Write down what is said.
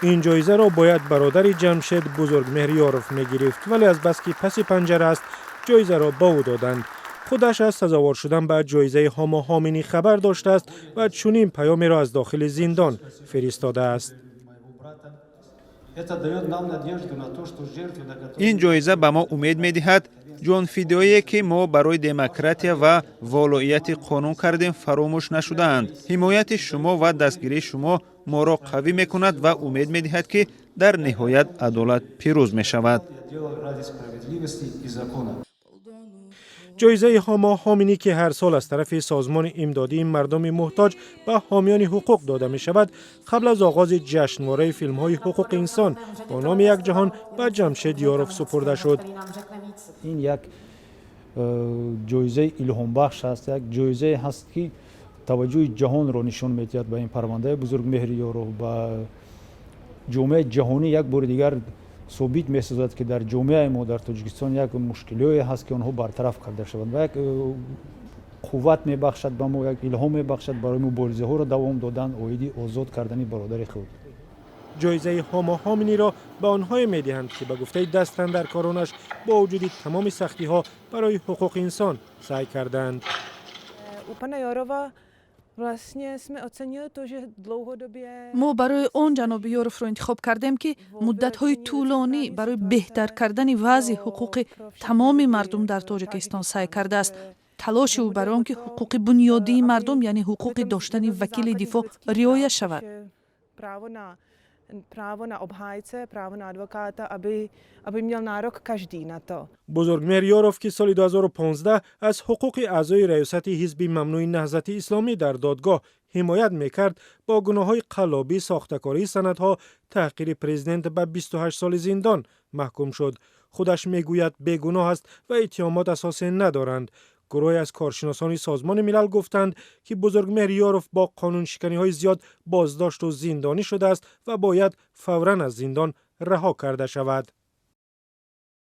Ин ҷоизаро бояд бародари Ҷамшед, Бузургмеҳр Ёров, мегирифт, вале азбаски паси панҷара аст, ҷоизаро ба ӯ доданд. Худаш аз сазовор шудан ба ҷоизаи Ҳомо Ҳоминӣ хабар доштааст ва чунин паёмеро аз дохили зиндон фиристодааст. Ин ҷоиза ба мо умед медиҳад. Ҷонфидоие, ки мо барои демократия ва волоияти қонун кардем, фаромӯш нашудаанд. Ҳимояти шумо ва дастгирии шумо моро қавӣ мекунад ва умед медиҳад, ки дар ниҳоят адолат пирӯз мешавад. Ҷоизаи Ҳомо Ҳоминӣ, ки ҳар сол аз тарафи созмони имдодии мардуми муҳтоҷ ба ҳомиёни ҳуқуқ дода мешавад, қабл аз оғози ҷашнвораи филмҳои ҳуқуқи инсон бо номи Як ҷаҳон ба Ҷамшед Ёров супурда шуд. Ин як ҷоизаи илҳомбахш аст, як ҷоизае ҳаст, ки таваҷҷӯҳи ҷаҳонро нишон медиҳад ба ин парвандаи Бузургмеҳри Ёров, ба ҷомеаи ҷаҳонӣ як бори дигар собит месозад, ки дар ҷомеаи мо, дар Тоҷикистон, як мушкилиҳое ҳаст, ки онҳо бартараф карда шаванд, ва як қувват мебахшад ба мо, як илҳом мебахшад барои муборизаҳоро давом додан оиди озод кардани бародари худ. Ҷоизаи Ҳомо Ҳоминиро ба онҳое медиҳанд, ки ба гуфтаи дастандаркоронаш бо вуҷуди тамоми сахтиҳо барои ҳуқуқи инсон саъй кардаанд. Мо барои он ҷаноби Ёровро интихоб кардем, ки муддатҳои тӯлонӣ барои беҳтар кардани вазъи ҳуқуқи тамоми мардум дар Тоҷикистон саъй кардааст. Талоши ӯ барои он ки ҳуқуқи бунёдии мардум, яъне ҳуқуқи доштани вакили дифоъ, риоя шавад. Právo na obhájce, právo na advokáta, aby měl nárok každý na to. Бузургмеҳр Ёров, ки соли 2015 аз ҳуқуқи аъзои раёсати ҳизби мамнӯи Наҳзати Исломӣ дар додгоҳ ҳимоят мекард, бо гуноҳҳои қаллобӣ, сохтакории санадҳо, таҳқири президент ба 28 соли зиндон маҳкум шуд. Худаш мегӯяд, бегуноҳ аст ва иттиҳомот асосе надоранд. Гурӯҳе аз коршиносони Созмони Милал гуфтанд, ки Бузургмеҳр Ёров бо қонуншиканиҳои зиёд боздошту зиндонӣ шудааст ва бояд фавран аз зиндон раҳо карда шавад.